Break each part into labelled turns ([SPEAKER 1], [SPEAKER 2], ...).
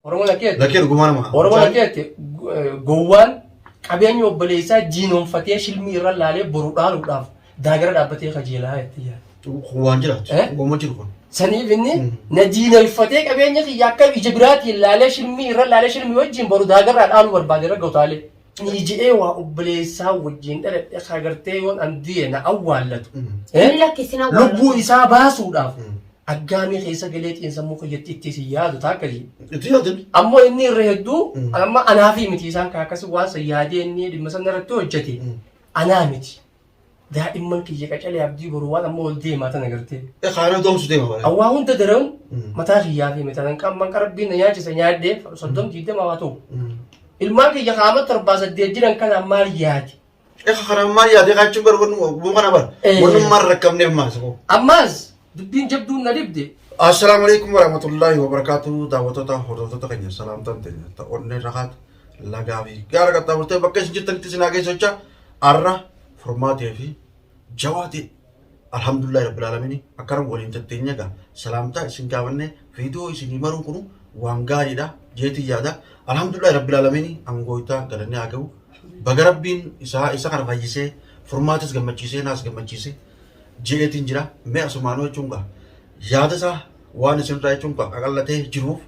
[SPEAKER 1] Oromoon akka jette.
[SPEAKER 2] Lakkee dhugumaa nama.
[SPEAKER 1] Oromoon akka jette gowwaan qabeenya obboleessaa diinoomfatee shilmii irra laalee boru dhaaluudhaaf daagara dhaabbatee kajeelaa jetti yaada.
[SPEAKER 2] Waan jiraatu.
[SPEAKER 1] Eh?
[SPEAKER 2] Waanuma jiru kun.
[SPEAKER 1] Saniif inni na diinoomfatee qabeenya kiyya akka ija biraatiin laalee shilmii irra laalee shilmii wajjin boru daagarraa dhaaluu barbaade irra gotaalee. Ni je'ee waa obboleessaa wajjin dhaladhe agartee yoon an du'e na awwaallatu. Eh?
[SPEAKER 3] Inni lakkisina awwaallatu.
[SPEAKER 1] Lubbuu isaa baasuudhaaf aggaamii keessa galee xiinsammuu kiyyatti itti isin yaadu taakka jee.
[SPEAKER 2] Itti yaadin.
[SPEAKER 1] Ammoo inni irra hedduu amma anaafii miti isaan kan akkasii waan san yaadee inni dhimma san irratti hojjete anaa miti. Daa'imman kiyya qacalee abdii boru waan amma ol deemaa tana gartee.
[SPEAKER 2] E kaana doomsu deema bare.
[SPEAKER 1] Awwaa hunda daran mataa kiyyaa fi miti anan qamman qarabbiin na nyaachise nyaadhee 30 20 haa ta'u. Ilmaan kiyya kaama 7 8 jiran kanaan maal yaade?
[SPEAKER 2] E kanaan maal yaadee kaachuun bar wanni kana bar.
[SPEAKER 1] Eh.
[SPEAKER 2] Wanni maal rakkamneef maal sako.
[SPEAKER 1] Ammaas dubbiin jabduun na dhibde.
[SPEAKER 2] Assalaamu alaikum warahmatullahi wabarakatuh. Daawwattoota hordoftoota keenya salaamtaan teenya ta'onnee rakaat lagaa fi gaara qaxxaamurtee bakka isin jirtanitti isin haa geessu jecha arra furmaatee fi jawaatee alhamdulillahi rabbil aalamiin akkana waliin tatteenya egaa salaamtaa isin gaafanne viidiyoo isinii maruun kunu waan gaariidha jeetii yaada alhamdulillahi rabbil aalamiin angooytaa galanni haa gahu baga rabbiin isaa isa kana fayyisee furmaatis gammachiisee naas gammachiisee jeetiin jira mee asumaanuu jechuun gaa yaada isaa waan isinirraa jechuun gaa qaqallatee jiruuf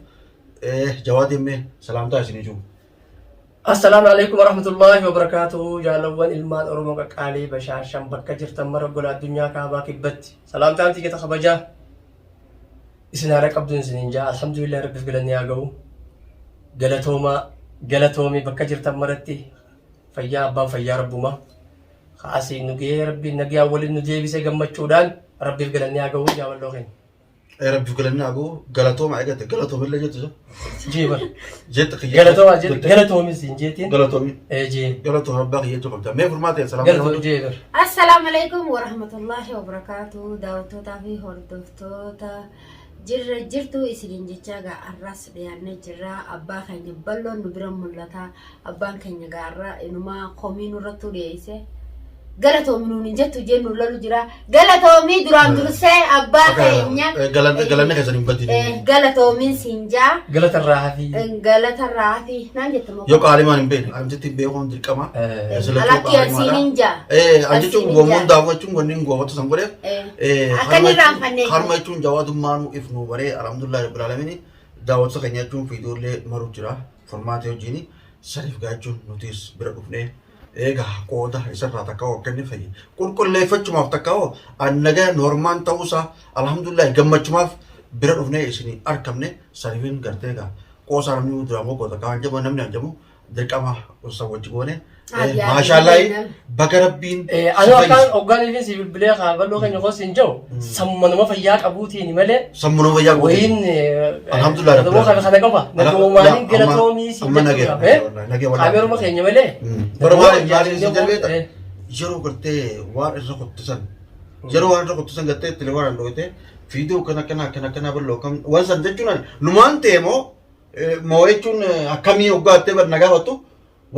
[SPEAKER 2] jawaatiin mee salaamtaa isinii jiru.
[SPEAKER 1] Assalaamu alaikum warahmatullahi wabarakatuh. Jaalawwan ilmaan Oromoo qaqqaalii bashaashan bakka jirtan mara gola addunyaa kaabaa kibbatti. Salaamtaan tiyyata kabajaa. Isin haala qabduun isiniin jaa. Alhamdulillah rabbiif galanni haa ga'u. Galatoomaa galatoomii bakka jirtan maratti fayyaa abbaan fayyaa rabbuma. Kaasii nu ga'ee rabbiin nagaa waliin nu deebisee gammachuudhaan rabbiif galanni haa ga'u jaawalloo keenya.
[SPEAKER 2] Ee rabbiif galanni haa gahu galatooma eegate galatoomillee jettu isa.
[SPEAKER 1] Jeebar.
[SPEAKER 2] Jette kiyya.
[SPEAKER 1] Galatoomaa jedhe galatoomis hin jeetiin.
[SPEAKER 2] Galatoomi.
[SPEAKER 1] Ee jee.
[SPEAKER 2] Galatooma abbaa kiyya jechuu qabda. Mee furmaata salaam.
[SPEAKER 1] Galatoom jeebar.
[SPEAKER 3] Assalaamu alaikum warahmatullahi wabarakaatu. Daawwattootaa fi hordoftoota jirra jirtu isiniin jechaa gaa arraas dhiyaannee jirra. Abbaa keenya bal'oon nu bira mul'ata. Abbaan keenya gaa arra inumaa komii nurrattuu dhiyeesse. Galatoomi nuun hin jettu jennu lolu jira. Galatoomii duraan dursee abbaa keenya.
[SPEAKER 2] Galanni keessan hin badin.
[SPEAKER 3] Galatoomiin siin jaa.
[SPEAKER 1] Galata irraa hafii.
[SPEAKER 3] Galatarraa hafi naan jette moo?
[SPEAKER 2] Yoo qaalimaan hin beekne anjitti beekuun dirqama.
[SPEAKER 3] Alakki ansiin hin jaa.
[SPEAKER 2] Anjichuun
[SPEAKER 3] Ansiin hin
[SPEAKER 2] gomuun
[SPEAKER 3] jaa.
[SPEAKER 2] daawwachuun wanni hin goofatu san godheef.
[SPEAKER 3] Akka inni irraanfanne.
[SPEAKER 2] Harma jechuun jawaatummaanuu if nuu baree alhamdulillah rabbil aalamiin daawwattoota keenya jechuun fiidoollee maru jira furmaatee wajjin saniif gaachuun nutis bira dhufnee eegaa qooda isarraa takka hoo akka inni fayye qulqulleeffachumaaf takka hoo annagaa normaan ta'uusaa alhamdulillah gammachumaaf bira dhufnee isinii argamne saniifin gartee egaa qoosaa namni duraan gogoota kaan jamu namni hanjamu dirqama osoo wajji goone maashaallahi baga rabbiin
[SPEAKER 1] Ani akkaan hoggaan ifin si bilbilee kaa bal'oo keenya koo siin jiru sammanuma fayyaa qabuutiin malee
[SPEAKER 2] sammunuma fayyaa qabuutiin.
[SPEAKER 1] Wayiin
[SPEAKER 2] Alhamdulillah rabbil
[SPEAKER 1] Namoo kana kana qofa nagoomaaniin
[SPEAKER 2] Amma-
[SPEAKER 1] galatoomii siin
[SPEAKER 2] amma nagee-
[SPEAKER 1] jechuudha.
[SPEAKER 2] nagee wallahi.
[SPEAKER 1] Kaameeruma keenya malee.
[SPEAKER 2] Bara maaliif maaliif isin jalbeeta? Yeroo gartee waan irra kottisan yeroo waan irra kottisan gartee telefoonaan dhooyte viidiyoo akkana akkana akkana akkana bal'oo kam waan san jechuun ani numaan ta'e moo moo jechuun akkamii hoggaa bar na gaafattu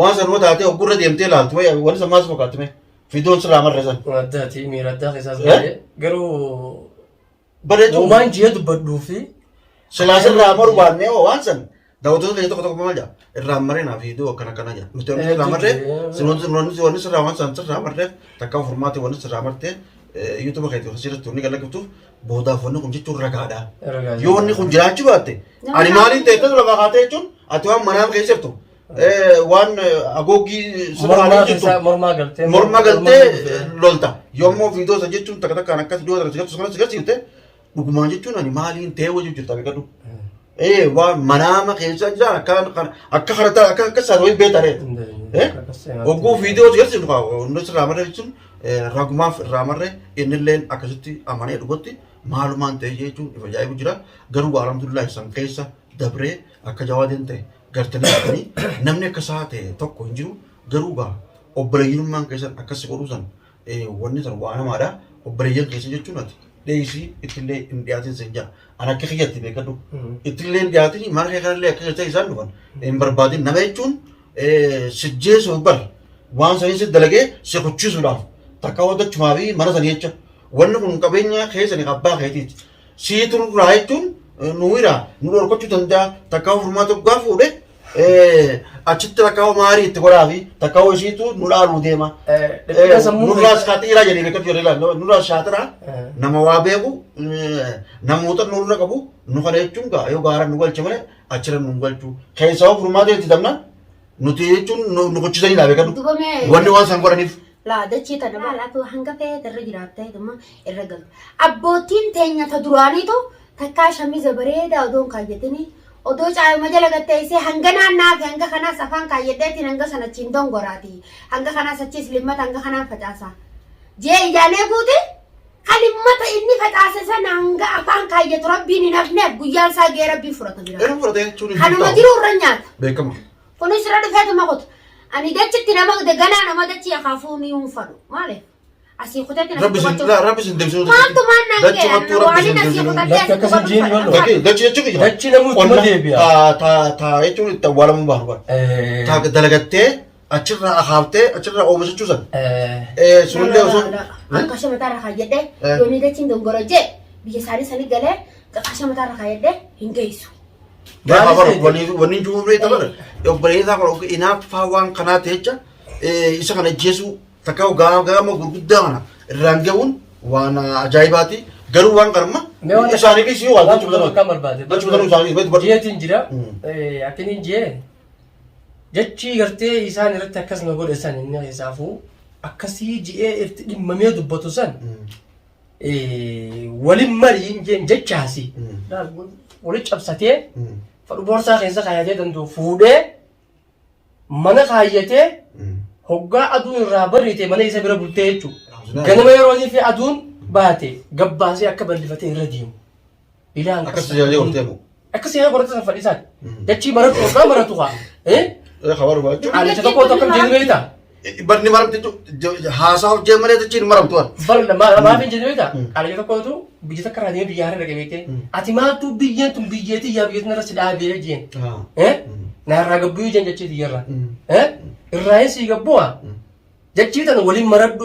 [SPEAKER 2] waan san taatee hoggurra deemtee ilaaltu wanni san maal si fakkaatti mee viidiyoon sirraa marre san.
[SPEAKER 1] Addaati miira addaa keessaas
[SPEAKER 2] Eh?
[SPEAKER 1] galee garuu
[SPEAKER 2] Bara jechuun
[SPEAKER 1] uumaan jee dubbadhuu fi
[SPEAKER 2] silaa sirraa maru baannee hoo waan san daawwattoota keenya tokko tokko maal jedha irraa maree naaf viidiyoo akkana akkana jedha nuti wanni sirraa marree wanni wanni sirraa waan san sirraa marreef takka furmaate wanni sirraa martee yuutuuba keetii asirratti wanni galaqqiftuuf boodaaf wanni kun jechuun ragaadha.
[SPEAKER 1] Ragaa
[SPEAKER 2] Yoo wanni kun jiraachuu baatte ani maaliin ta'e ta'u lafaa kaatee jechuun ati waan manaam keessa jirtu waan agooggii sirraa
[SPEAKER 1] mormaa
[SPEAKER 2] jirtu
[SPEAKER 1] keessaa mormaa galtee
[SPEAKER 2] morma galtee lolta yommuu viidiyoo san jechuun takka takkaan akkas dhiyoo takka sigartu sana sigarsiifte dhugumaan jechuun ani maaliin ta'e wajjin jirta beekadhu. Ee waan manaama keessa jira akka akka kana akka akka isaa wayii beekta ree. Hogguu viidiyoo sigarsiiftu kaa hundi sirraa marree jechuun ragumaaf irraa marree innilleen akkasitti amanee dhugatti maalumaan ta'e jechuun ifa ajaa'ibu jira garuu alhamdulillah san keessa dabree akka jawaadeen ta'e gartanii jirtanii namni akka isaa ta'e tokko hin jiru garuu gaa obboleeyyummaan keessan akkas godhuu san wanni san waa namaadha obboleeyyan keessa jechuun ati dheesii ittillee hin dhiyaatin sin jaa an akka kiyyatti beekadhu ittillee hin dhiyaatin mana kee kanallee akka keessa isaan dhufan hin barbaadin nama jechuun sijjeesuuf bar waan sanii si dalagee si kuchisuudhaaf takka hojjechumaa fi mana sanii jecha wanni kun qabeenya keessanii abbaa keetiiti sii turraa jechuun Nu hira nu dhorkachuu danda'a takkaa furmaata guddaa fuudhe achitti takkaa maarii itti godhaa fi takkaa isiitu nu dhaaluu deema.
[SPEAKER 1] Dhiphina sammuu
[SPEAKER 2] Nurraa shaatiraa jedhee beekatu jedhee laala nurraa shaatiraa nama waa beeku namoota nurra qabu nu kana jechuun gaa yoo gaara nu galche malee achirra nu hin galchu. Keessaa furmaata itti dabnaan nuti jechuun nu gochiisanii laa beekatu.
[SPEAKER 3] Duba mee
[SPEAKER 2] Wanni waan san godhaniif.
[SPEAKER 3] Laa dachee tana maal atu hanga feete irra jiraattee dhuma irra galta. Abbootiin teenya ta duraaniitu takkaa shamiza bareedaa odoo hin kaayyatini odoo caayuma jala gatteessee hanga naannaa fi hanga kanaas afaan kaayyadheetiin hanga sana achiin dongoraati. Hanga kanaas achiis limmata hanga kanaan facaasa. Jee ijaanee guute kan limmata inni facaase sana hanga afaan kaayyatu rabbiin hin hafneef guyyaan isaa ga'ee rabbiin fudhata bira.
[SPEAKER 2] Inni fudhatee jechuun hin
[SPEAKER 3] Kanuma
[SPEAKER 2] ta'u.
[SPEAKER 3] jiru irra nyaata.
[SPEAKER 2] Beekama.
[SPEAKER 3] Kunis irra dhufeetuma kutu. Ani dachitti nama ganaa nama dachii akaafuu ni hunfadhu. Maaliif? Asii kuteetti na
[SPEAKER 2] Rabbi isin
[SPEAKER 3] dubbachuu.
[SPEAKER 2] laa rabbi isin deebisuu.
[SPEAKER 3] Maaltu maal naan
[SPEAKER 2] Dachi
[SPEAKER 3] ga'e?
[SPEAKER 2] mattuu rabbi
[SPEAKER 3] Waan
[SPEAKER 2] isin
[SPEAKER 3] inni asii
[SPEAKER 2] deebisuu.
[SPEAKER 3] kutatee
[SPEAKER 1] Lakki
[SPEAKER 3] asii
[SPEAKER 1] akkas hin
[SPEAKER 3] dubbachuu
[SPEAKER 1] jeen
[SPEAKER 3] fadha.
[SPEAKER 1] wallo.
[SPEAKER 2] Dachi dachi jechuun kiyya.
[SPEAKER 1] Dachi namuu ittuma deebi'a.
[SPEAKER 2] Ta ta ta jechuun itti awwaalamuu baanu bara. Ta dalagattee achirraa akaaftee achirraa oomishachuu san. Sunillee osoo.
[SPEAKER 3] Akka shamatarra kaayyadhee
[SPEAKER 2] Eh.
[SPEAKER 3] yoonii dachiin dongora jee biyya isaanii sanii galee shamatarra kaayyadhee hin geessu.
[SPEAKER 2] Gaafa bara wanni wanni jiru beekta bara obboleessaa kana ofi inaaffaa waan kanaa ta'echa isa kana ajjeesuu takka gaama gurguddaa kana irraan gahuun waan ajaa'ibaati. Garuu waan kanamma isaaniifis yoo waan
[SPEAKER 1] Waan bakka barbaade.
[SPEAKER 2] jechuudha isaaniif beektu.
[SPEAKER 1] Ji'eetiin jira. Akkiniin ji'ee jechi gartee isaan irratti akkas na godhe san inni keessaafuu akkasii ji'ee itti dhimmamee dubbatu san walin mariin jeen jechaasi wali cabsatee fadhu boorsaa keessa kaayatee danda'u fuudhee mana kaayyatee hoggaa aduun irraa bariite mana isa bira bultee jechuudha. Ganama yeroo inni fi aduun baate gabbaasee akka bal'ifatee irra deemu. Ilaan
[SPEAKER 2] Akkas tajaajila hortee moo?
[SPEAKER 1] Akkas yeroo hortee san fadhiisaan. Dachii maratu hoggaa maratu haa.
[SPEAKER 2] Kabaru jechuun.
[SPEAKER 1] Qaalicha tokko tokko jedhu beektaa?
[SPEAKER 2] Barni maramte jechuun haasaa hojjee malee dachiin maramtu waan.
[SPEAKER 1] Bar maaf hin jedhu beektaa? Qaalicha tokkotu biyya takka irraa deemee biyya haaraa dhaqee beektee. Ati maaltu biyyeen tun biyyeetii yaa biyyeetiin irra si dhaabee jeen. Naarraa gabbuu jeen jechee tiyyarraa. Irraa hin sii gabbu'a. Jechii tana waliin maradhu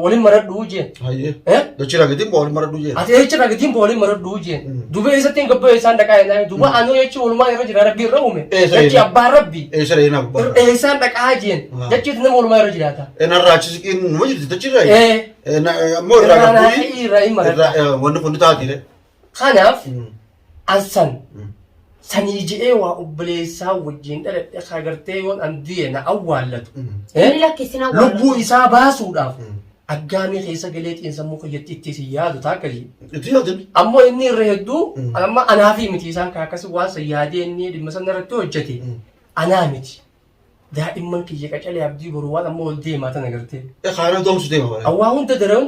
[SPEAKER 1] waliin maradhu jeen.
[SPEAKER 2] Hayyee.
[SPEAKER 1] Eh?
[SPEAKER 2] Dachii raagatiin bu'aa waliin maradhu jeen.
[SPEAKER 1] Ati jecha ragatiin waliin maradhu jeen. Duba eessatti hin gabboo isaan dhaqaa jennaan. Duba anuu jechi walumaa irra jira rabbi irra uume.
[SPEAKER 2] Eessa
[SPEAKER 1] Jechi
[SPEAKER 2] jira?
[SPEAKER 1] abbaa rabbi.
[SPEAKER 2] Eessa reena gubbaa.
[SPEAKER 1] Eessaan dhaqaa jeen. Jechi nama walumaa irra jiraata.
[SPEAKER 2] Narraa achi siqiin numa jirti dachii irraa.
[SPEAKER 1] Eh.
[SPEAKER 2] Ammoo irraa
[SPEAKER 1] Irraa
[SPEAKER 2] gabbuu.
[SPEAKER 1] naa irraa hin maradha.
[SPEAKER 2] Wanni kun ni taati.
[SPEAKER 1] Kanaaf ansan sanii je'ee waa obboleessaa wajjin dhaladhe agartee yoon an du'e na awwaallatu. Eh?
[SPEAKER 3] Inni lakkisina awwaallatu.
[SPEAKER 1] Lubbuu isaa baasuudhaaf aggaamii keessa galee xiinsammuu kiyyatti itti si yaadu taakka jee.
[SPEAKER 2] Itti yaadin.
[SPEAKER 1] Ammoo inni irra hedduu amma anaafii miti isaan kan akkasii waan san yaadee inni dhimma sana irratti hojjete anaa miti. Daa'imman kiyya qacalee abdii boru waan amma ol deemaa tana gartee.
[SPEAKER 2] Kaanoo doomsu deema bara.
[SPEAKER 1] Awwaa hunda daran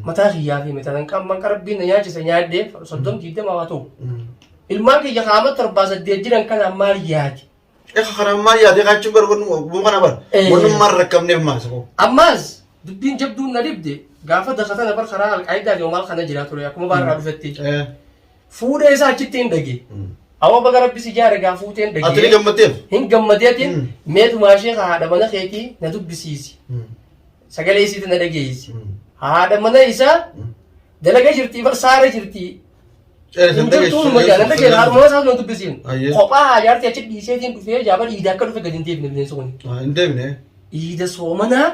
[SPEAKER 1] mataa kiyyaa fi miti kan qarabbiin na nyaachise nyaadhee 30 20 haa ta'u. Ilmaan kiyya qaama 7 8 jiran kanaan maal yaadi?
[SPEAKER 2] Eka kanaan maal yaadee kaachuun bar wanni kana bar wanni maal rakkabneef maal sako.
[SPEAKER 1] Ammaas dubbiin jabduun na dhibde gaafa dakatana bar karaa alqaayidaa fi maal kana jira ture akkuma baarraa dhufetti. Fuudhee isaa achitti hin dhage. Awwa baga rabbi si jaare gaa fuutee hin
[SPEAKER 2] Ati ni
[SPEAKER 1] dhagee.
[SPEAKER 2] gammaddeef.
[SPEAKER 1] Hin gammadeetiin meetumaa ishee haadha mana keetii na dubbisiisi. Sagalee isiitti na dhageessi. Haadha mana isaa dalaga jirtii bar saara jirtii. Hin jirtuu numa jaa nan dhageessa haadha mana isaas na dubbisiin.
[SPEAKER 2] Ayyee.
[SPEAKER 1] Kophaa haajaartii achi dhiiseetiin dhufee jaaba iida akka dhufe gadi hin deebine bineensi kun.
[SPEAKER 2] Hin deebine.
[SPEAKER 1] Iida soomanaa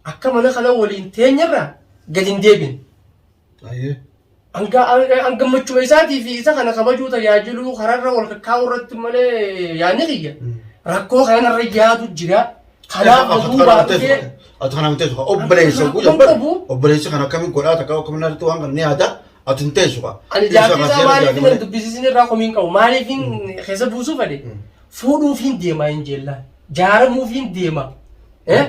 [SPEAKER 1] akka mana kana waliin teenyarraa gadi hin deebine.
[SPEAKER 2] Ayyee.
[SPEAKER 1] Hanga hanga gammachuma isaatii fi isa kana kabajuu tajaajiluu kararra wal kakkaa'uu irratti malee yaadni kiyya rakkoo kanarra yaadu jira. Kanaaf na duubaa dhufee
[SPEAKER 2] Ati kana hin teessu obboleessa
[SPEAKER 1] Rakkoon
[SPEAKER 2] guyyaa bara
[SPEAKER 1] qabu.
[SPEAKER 2] obboleessi kana akkamiin godhaa takka akkamiin irratti waan kana ni yaada ati hin teessu kaa.
[SPEAKER 1] ani jaartii isaa maaliif hin dubbisiisin irraa komiin qabu maaliif hin keessa buusuu fedhe fuudhuuf hin deema hin jeellaan jaaramuuf hin deema. Eh?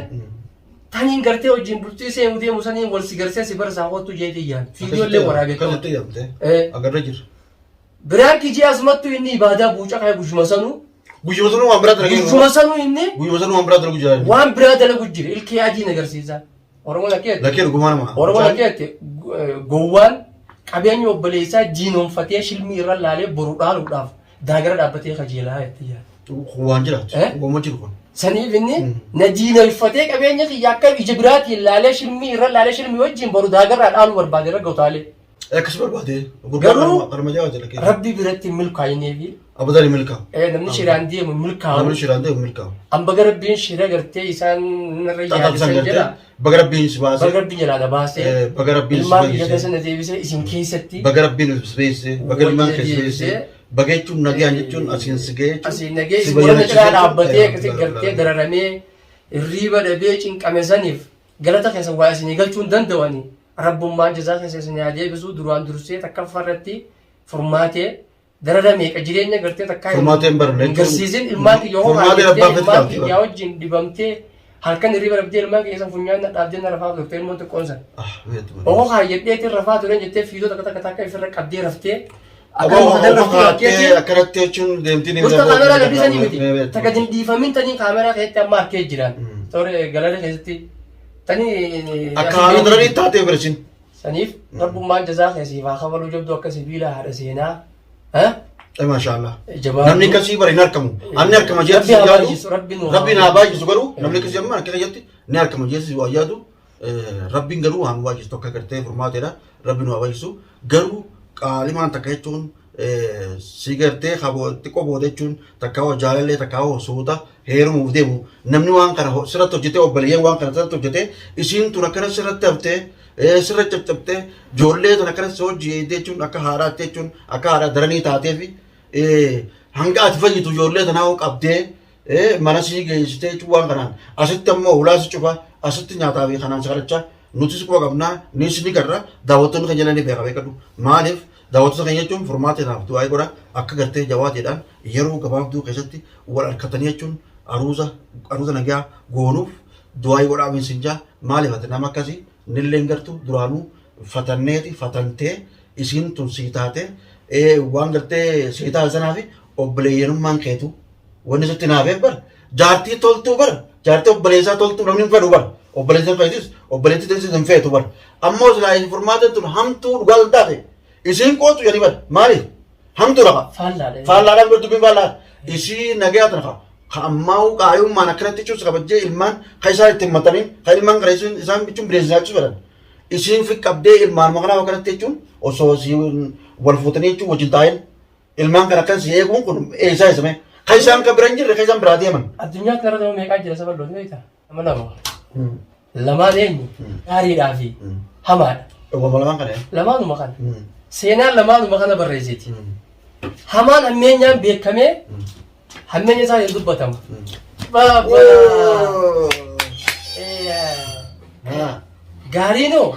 [SPEAKER 1] Taniin gartee wajjin bultii seenu deemu saniin wal si garsee si barsaa kottu jeetii yaan. Fiidiyoo illee waraabee qaba.
[SPEAKER 2] Akkasitti yaamte.
[SPEAKER 1] Eh.
[SPEAKER 2] Agarra jira.
[SPEAKER 1] Biraan kijii asumattu inni ibaadaa buuca ka'e guyyuma sanuu.
[SPEAKER 2] Guyyuma sanuu waan biraa dalagu.
[SPEAKER 1] Guyyuma sanuu inni
[SPEAKER 2] Guyyuma sanuu waan biraa dalagu jira.
[SPEAKER 1] waan biraa dalagu jira. Ilkee adiin agarsiisa. Oromoon akka jette.
[SPEAKER 2] Lakkee dhugumaa nama.
[SPEAKER 1] Oromoon akka jette gowwaan qabeenya obboleessaa diinoomfatee shilmii irra laalee boru dhaaluudhaaf daagara dhaabbatee kajeelaa jetti yaa.
[SPEAKER 2] Waan jiraatu.
[SPEAKER 1] Eh?
[SPEAKER 2] Waan jiru kun.
[SPEAKER 1] Saniif inni na diinolfatee qabeenya kiyya akka ija biraatiin laalee shilmii irra laalee shilmii wajjin boru daagarraa dhaaluu barbaade irra gotaalee.
[SPEAKER 2] Akkas barbaade.
[SPEAKER 1] Garuu-
[SPEAKER 2] Karma jaa jala keessa.
[SPEAKER 1] Rabbi biratti hin milkaa'inee fi
[SPEAKER 2] Abadan hin milkaa'u.
[SPEAKER 1] namni shiraan deemu hin milkaa'u.
[SPEAKER 2] Namni shiraan deemu hin milkaa'u.
[SPEAKER 1] An baga Rabbiin shira gartee isaan narra
[SPEAKER 2] Xaxaa
[SPEAKER 1] yaadisan
[SPEAKER 2] isaan
[SPEAKER 1] jedha.
[SPEAKER 2] gartee baga Rabbiin si baase.
[SPEAKER 1] Baga Rabbiin jalaa na baasee.
[SPEAKER 2] Baga Rabbiin si
[SPEAKER 1] Ilmaan biyya
[SPEAKER 2] fayyise.
[SPEAKER 1] keessa na deebisee isin keessatti.
[SPEAKER 2] Baga Rabbiin si fayyise. Baga ilmaan kee si fayyise.
[SPEAKER 1] Deebisee.
[SPEAKER 2] Baga jechuun nagayaan jechuun asiin si ga'e jechuun.
[SPEAKER 1] Asiin nagee
[SPEAKER 2] si
[SPEAKER 1] isin warra
[SPEAKER 2] bayyanachiise
[SPEAKER 1] cinaa
[SPEAKER 2] jechuun.
[SPEAKER 1] dhaabbatee akkasii gartee dararamee hirriiba dhabee cinqame saniif galata keessa waa isinii galchuu hin danda'ani. Rabbummaan jazaa keessa isin haa deebisu duraan dursee takkaffaa irratti furmaatee darara meeqa jireenya gartee takkaa
[SPEAKER 2] Furmaateen barne
[SPEAKER 1] hin garsiisin ilmaan kiyya hoo
[SPEAKER 2] Furmaateen
[SPEAKER 1] haadhattee
[SPEAKER 2] abbaa
[SPEAKER 1] ilmaan
[SPEAKER 2] feeti
[SPEAKER 1] kiyyaa wajjin dhibamtee halkan hirriiba dhabdee ilmaan kiyya san funyaan na dhaabdee na rafaa turte ilmoon xiqqoon san.
[SPEAKER 2] Ah, beektu.
[SPEAKER 1] Hoo kaayyadheetiin rafaa turen jettee fiidoo takka takka takka ifirra qabdee raftee akka
[SPEAKER 2] Aboo
[SPEAKER 1] muka
[SPEAKER 2] obbo
[SPEAKER 1] raftee
[SPEAKER 2] kaattee
[SPEAKER 1] rakkeetiin
[SPEAKER 2] akkanatti jechuun deemtiin
[SPEAKER 1] Gosta kaameraa gadhiisanii miti. Takka dindiifamin tanii kaameraa keessatti amma harkee jiran. Tore galala keessatti tanii.
[SPEAKER 2] Akka haala daranii taatee barsiin.
[SPEAKER 1] Saniif rabbummaan jazaa keessiif haa kafaluu jabduu akka sibiila haadha seenaa.
[SPEAKER 2] Maashaallah.
[SPEAKER 1] Jabaa.
[SPEAKER 2] Namni akkasii bara hin argamu. Anni argama
[SPEAKER 1] Rabbi
[SPEAKER 2] jeetti
[SPEAKER 1] haa
[SPEAKER 2] yaadu.
[SPEAKER 1] baay'isu, Rabbi nu haa
[SPEAKER 2] Rabbi naa baay'isu garuu namni akkasii amma akka jetti ni argama jeetti waa yaadu. Rabbiin garuu waan baay'isu tokko gartee furmaateedha. Rabbi nu haa baay'isu. Garuu qaalimaan takka jechuun si gartee xiqqoo booda jechuun takka hoo jaalallee takka hoo suuta heerumuuf deemu namni waan kana sirratti hojjetee obboleeyyan waan kana sirratti hojjetee isiin tun akkana sirratti haftee sirra caccabtee ijoollee tun akkana si hojii jechuun akka haadhaatti jechuun akka haadha daranii taatee fi hanga ati fayyitu ijoollee tanaa hoo qabdee mana sii geessitee jechuun waan kanaan asitti ammoo ulaa si cufa asitti nyaataa fi kanaan si kadhachaa nutis quba qabnaa nis ni garra daawwattoonni keenya illee ni beeka beekadhu maaliif daawwattoota keenya jechuun furmaata naaf du'aa godha akka gartee jawaateedhaan yeroo gabaabduu keessatti wal harkatanii jechuun aruuza aruuza nagaa goonuuf du'aa godhaa miinsin jaa maaliif ati nama akkasii nilleen gartu duraanuu fatanneeti fatantee isiin tun sii taate waan gartee sii taate sanaa fi obboleeyyanummaan keetu wanni sitti naafeef bar jaartii toltuu bar jaartii obboleessaa toltuu namni hin fedhu bar obboleessan feetis obboleettii teessis hin feetu bar ammoo silaa furmaata tun hamtuu dhugaa taate isiin qootu jedhanii bar maaliif hamtuu lafa
[SPEAKER 1] Faallaadha.
[SPEAKER 2] faallaadhaan bar dubbiin faallaa isii nagaa tana ka ammaa'uu qaayummaan akkanatti jechuun kabajjee ilmaan ka isaan ittiin maxxaniin ka ilmaan kana isaan bichuun bineensa nyaachuu fedhan isiin fi qabdee ilmaan makanaa akkanatti jechuun osoo isiin wal fuutanii jechuun wajjin taa'in ilmaan kana akkan si eeguun kun eessaa eessame ka isaan ka bira hin jirre ka isaan biraa deeman.
[SPEAKER 1] Addunyaa kanarra nama meeqaa jira saba loon beektaa? Nama lama. Lamaan eenyu? Gaariidhaa fi hamaadha.
[SPEAKER 2] Wama lamaan kana.
[SPEAKER 1] Lamaanuma kana. Seenaan lamaanuma kana barreessiti. Hamaan hammeenyaan beekamee hammeenya isaa hin dubbatamu. Gaariinoo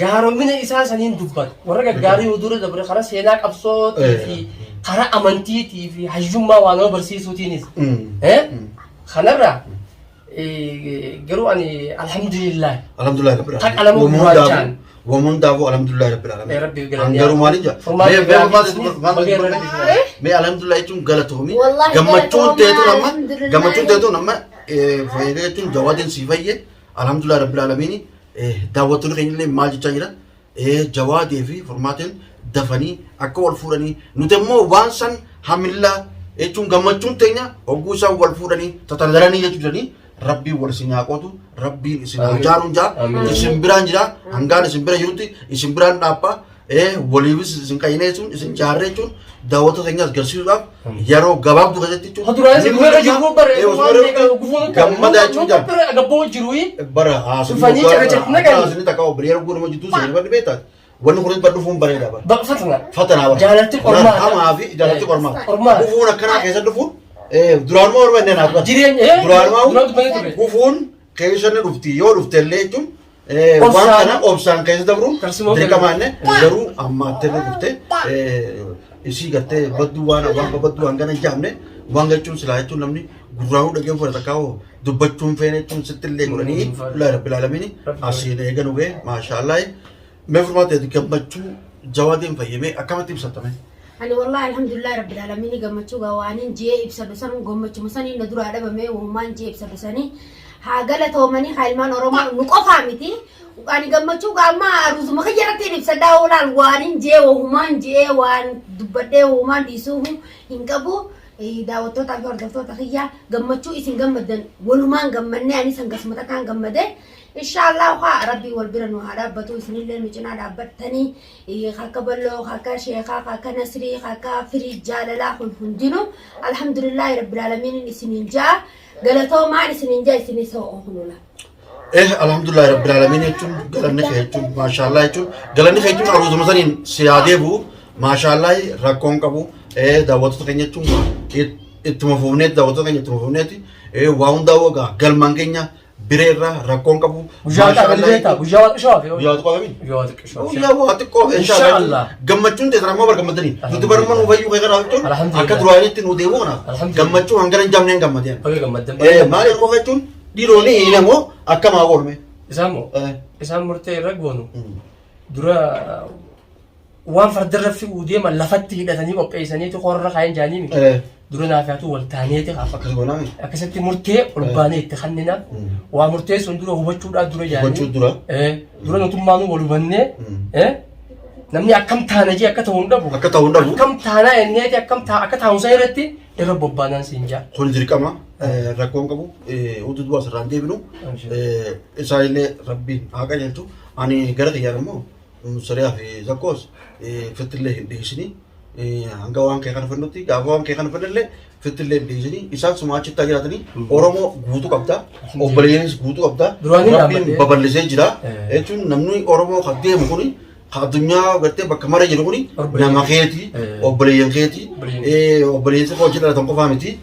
[SPEAKER 1] gaaromina isaa saniin dubbata. Warra gaggaarii dura dabre karaa seenaa qabsootii fi karaa amantiitii fi hayyummaa waan nama barsiisuutiinis. Kanarraa garuu ani alhamdulillah.
[SPEAKER 2] Alhamdulillah rabbil
[SPEAKER 1] Ta qalama gurraachaan.
[SPEAKER 2] Wama hundaafuu alhamdulillah rabbil alamin.
[SPEAKER 1] Rabbi galanni
[SPEAKER 2] An garuu maaliin jaa?
[SPEAKER 1] Furmaata biraa
[SPEAKER 2] Mee alhamdulillah jechuun galatoomi.
[SPEAKER 3] Wallahi
[SPEAKER 2] Gammachuun
[SPEAKER 3] galatoomaa,
[SPEAKER 2] teetuun amma
[SPEAKER 3] alhamdulillah.
[SPEAKER 2] gammachuun teetuun amma fayyada jechuun jawaadin sii fayye alhamdulillah rabbil alamin daawwattoonni keenya illee maal jechaa jira jawaadee fi furmaateen dafanii akka wal fuudhanii nuti immoo waan san hamillaa jechuun gammachuun teenya hogguu isaan wal fuudhanii tatardaranii jechuu jiranii rabbiin wal isin haa qootu rabbiin isin haa jaaruun jaa
[SPEAKER 1] Amiin.
[SPEAKER 2] isin biraan jira hangaan isin bira jirutti isin biraan dhaabbaa waliifis isin qayyinee jechuun isin jaarree jechuun daawwattoota keenyaas garsiisuudhaaf yeroo gabaabduu keessatti jechuun
[SPEAKER 1] Haduraanis
[SPEAKER 2] ni
[SPEAKER 1] gufuu
[SPEAKER 2] mul'isa.
[SPEAKER 1] jiru bare
[SPEAKER 2] Osoo irra gammadaa jechuun jaa
[SPEAKER 1] gabboo jiru
[SPEAKER 2] bara haasni
[SPEAKER 1] Dhufanii caqacaqna gani.
[SPEAKER 2] haasni takka obbo yeroo guutuu jidduu seeni badhi beektaati wanni kunis badhufuun bareeda bara.
[SPEAKER 1] baqfatna.
[SPEAKER 2] Fatanaa bara.
[SPEAKER 1] Jaalalti qormaata.
[SPEAKER 2] Hamaa fi jaalalti qormaata.
[SPEAKER 1] Qormaata.
[SPEAKER 2] Gufuun akkanaa keessa dhufuun duraanuma orma inni naaf bara.
[SPEAKER 1] Jireenya
[SPEAKER 2] Duraanuma
[SPEAKER 1] duraan dubbatee ture.
[SPEAKER 2] gufuun keessa ni dhufti yoo dhufte illee jechuun waan
[SPEAKER 1] Obsaan.
[SPEAKER 2] kana obsaan keessa dabruun
[SPEAKER 1] Tarsimoo
[SPEAKER 2] dirqama inni garuu ammaatti illee dhufte isii gartee badduu waan waan badduu waan gana hin jaamne waan jechuun silaa jechuun namni gurraa'uu dhageen fudhata kaa'u dubbachuun feene jechuun sitti illee godhanii laa rabbil aalamiin asiin eeganu ga'e maashaallah mee furmaata gammachuu jawaadeen fayyamee akkamitti ibsatame?
[SPEAKER 3] Ani wallahi alhamdulillah rabbil alamin gammachuu gaa waanin jee ibsadhu san gammachuma sanii na duraa dhabame uumaan jee ibsadhu sanii haa galatoomanii haa ilmaan Oromoo nu qofaa miti. Ani gammachuu gaa amma aruuzuma kiyya irratti hin ibsadhaa oolaan waanin jee wahumaan jee waan dubbadhee wahumaan dhiisuu hin qabu. Daawwattootaa fi hordoftoota kiyyaa, gammachuu isin gammaddan walumaan gammannee, anis hangasuma takkaan gammade. Inshaallah haa Rabbii wal bira nu haa dhaabbatu. Isinillee nu cinaa dhaabbattanii, akka Balloo, akka Sheekaa, akka Nasrii, akka Firii Jaalalaa kun hundinuu alhamdulillaahi rabbil aalamiin isiniin ja'a. Galatoomaan isiniin ja'a, isinis ho'o kunula.
[SPEAKER 2] Alhamdulillah rabbil alamin jechuun galanni kee jechuun maashaallah jechuun galanni kee jechuun aruuzuma saniin si haa deebi'u. Maashaallah, rakkoon qabu. Daawwattoota keenya jechuun ittuma fufneeti, daawwattoota keenya ittuma fufneeti waa hundaa wagaa galmaan keenya biree irraa rakkoon qabu.
[SPEAKER 1] Guyyaa xiqqoo beektaa? Guyyaa waa xiqqoo hafe.
[SPEAKER 2] Guyyaa xiqqoo hafe.
[SPEAKER 1] Guyyaa waa xiqqoo.
[SPEAKER 2] Guyyaa waa xiqqoo.
[SPEAKER 1] Inshaallah.
[SPEAKER 2] Gammachuun teessan ammoo bargammadanii nuti baruma nu fayyuu kee kanaaf jechuun
[SPEAKER 1] Alhamdulillah.
[SPEAKER 2] akka duraanitti nu deebi'u kanaaf
[SPEAKER 1] Alhamdulillah.
[SPEAKER 2] gammachuu hangana hin jamneen gammadeen.
[SPEAKER 1] Baga gammaddan.
[SPEAKER 2] Maal qofa jechuun dhiironni namoo akka maa oolme.
[SPEAKER 1] Isaan moo isaan murtee irra goonu dura waan fardarra fe'uu deeman lafatti hidhatanii qopheessaniitu qorra kaayan jaanii miti. Dura naaf yaatu wal taaneeti hafa.
[SPEAKER 2] Akkas goonaami.
[SPEAKER 1] Akkasitti murtee ol baanee itti kannina. Waa murtee sun dura hubachuudhaa dura jaanii.
[SPEAKER 2] Hubachuu dura.
[SPEAKER 1] Dura nutummaanuu wal hubannee namni akkam taana jee akka ta'u hin dhabu.
[SPEAKER 2] Akka ta'u hin dhabu.
[SPEAKER 1] Akkam taanaa jenneeti akkam taa akka taa'umsa irratti irra bobbaanaan siin jaa.
[SPEAKER 2] Kun dirqama, rakkoon qabu, utuu du'a asirraan deebinu isaa illee Rabbiin haa qajeelchu. Ani gara kiyyaan immoo Sariyaa fi Zakkoos fittillee hin dhiisini. Hanga waan kee kana fudhannutti, gaafa waan kee kana fudhannillee fittillee hin dhiisini. Isaan suma achitti haa jiraatanii. Oromoo guutuu qabda. Obboleeyyanis guutuu qabda.
[SPEAKER 1] Duraanii
[SPEAKER 2] Rabbiin
[SPEAKER 1] dhaabbatee.
[SPEAKER 2] babal'isee jira.
[SPEAKER 1] Eh.
[SPEAKER 2] Jechuun namni Oromoo kan deemu kuni kan addunyaa gartee bakka mara jiru kuni
[SPEAKER 1] Obboleeyyan.
[SPEAKER 2] nama keeti,
[SPEAKER 1] Eh.
[SPEAKER 2] obboleeyyan keeti,
[SPEAKER 1] Obboleeyyan.
[SPEAKER 2] Obboleessa koo hojii dhalatan qofaa miti.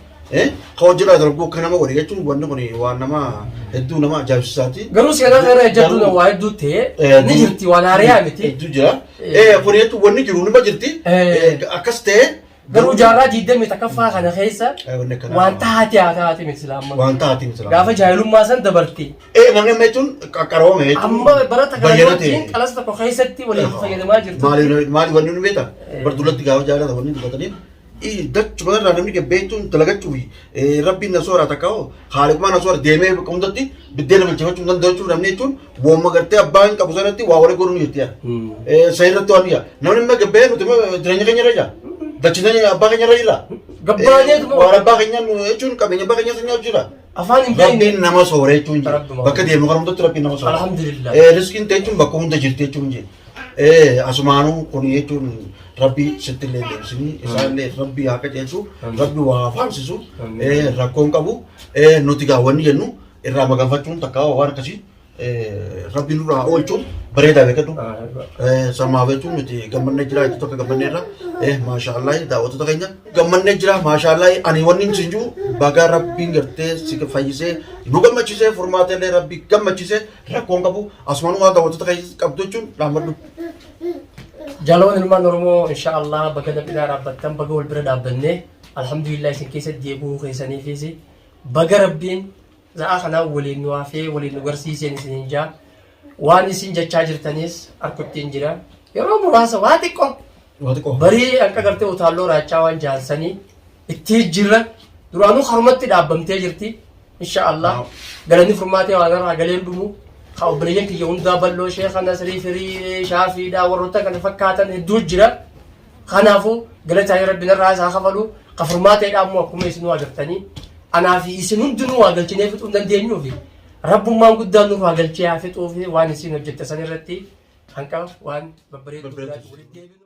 [SPEAKER 2] Ka hojii dhalatan akka nama godhe jechuun wanni kun waan nama hedduu nama ajaa'ibsiisaati.
[SPEAKER 1] Garuu seenaa kana ejjattuu
[SPEAKER 2] Garuu-
[SPEAKER 1] waa hedduu ta'e ni jirti, waan haariyaa miti.
[SPEAKER 2] Hedduu jira. Kun jechuun wanni jiru nima jirti.
[SPEAKER 1] Eh.
[SPEAKER 2] Akkas ta'e.
[SPEAKER 1] Garuu jaarraa 21ffaa kana keessa
[SPEAKER 2] Wanni akkanaa-
[SPEAKER 1] waan taate haa taate miti silaamma.
[SPEAKER 2] Waan taate miti.
[SPEAKER 1] Gaafa jaahilummaa san dabarte.
[SPEAKER 2] Namni amma jechuun qaqqaroome jechuun.
[SPEAKER 1] Amma bara
[SPEAKER 2] bayyana
[SPEAKER 1] takka
[SPEAKER 2] ta'e.
[SPEAKER 1] qalasa tokko keessatti waliin fayyadamaa jirtu.
[SPEAKER 2] Maali maali wanni nu beekta? Bar duratti gaafa jaalata wanni dubbataniif dachuma irraa namni gabbeechuun dalagachuu fi Rabbiin na soora takka hoo haaliqumaa na soora deemee bakka hundatti biddeena bilcheeffachuu hin danda'u jechuun namni jechuun wooma gartee abbaan qabu sanatti waa walii godhuu ni jirti yaa. Isa irratti waan yaa. Namni immoo gabbee nuti immoo jireenya keenya irra jira. Dachii abbaa keenya irra jira.
[SPEAKER 1] Gabbaaneetuma-
[SPEAKER 2] Waan abbaa keenya nu jechuun qabeenya abbaa keenya sana jira.
[SPEAKER 1] Afaan hin beekne.
[SPEAKER 2] Rabbiin nama soore jechuun jira.
[SPEAKER 1] Rabbuma.
[SPEAKER 2] Bakka deemnu kana hundatti Rabbiin nama soore.
[SPEAKER 1] Alhamdulillah.
[SPEAKER 2] Riskiin ta'e jechuun bakka hunda jirti jechuun jira. Asumaanuu kun jechuun Rabbi sitti illee deebisanii isaan illee Rabbi haa qajeelchu, Rabbi waa faamsisu, rakkoon qabu. Nuti gaa wanni jennu irraa maganfachuun takka waan akkasii Rabbi nurraa oolchuun bareedaa beekadhu. Samaaf jechuun nuti gammannee jira jechuun tokko gammanneerra. Maashaallah, daawwattoota keenya gammannee jira, maashaallah. Ani wanni hin jiru, baga Rabbiin gartee si fayyisee nu gammachiisee, furmaata illee Rabbi gammachiisee, rakkoon qabu. Asumaan waan daawwattoota keenya qabdu jechuun dhaabbadhu.
[SPEAKER 1] Jaalawwan ilmaan Oromoo, insha Allah baga nam'inaa dhaabbattan, baga wal bira dhaabbannee, alhamdulillah isin keessatti deebi'uu keessaniifis baga Rabbiin za'aa kanaan waliin nu hafee waliin nu garsiiseen isiniin jaa. Waan isin jechaa jirtanis harkuttiin jira. Yeroo muraasa waa xiqqoo
[SPEAKER 2] Waa xiqqoo.
[SPEAKER 1] Barii akka gartee utaalloo raachaa waan jaansanii itti jira. Duraanuu harumatti dhaabbamtee jirti. Insha Allah galanni furmaatee waan irraa galeen dhumu. Ka obboleeyyan kiyya hundaa, Bal'oo, Sheekha Nasrii, Firii, Shaafiidha, warroota kana fakkaatan hedduu jira. Kanaafuu galata Rabbi narraa isaa kafalu. Ka furmaateedha ammoo akkuma isinuu agartanii. Anaa fi isin hundinuu waa galchinee fixuu hin dandeenyuufi. Rabbummaan guddaan nurraa galchee haa fixuufi waan isin hojjette san irratti hanqa waan babbareedu
[SPEAKER 2] Babbareedu.
[SPEAKER 1] walitti deebinu.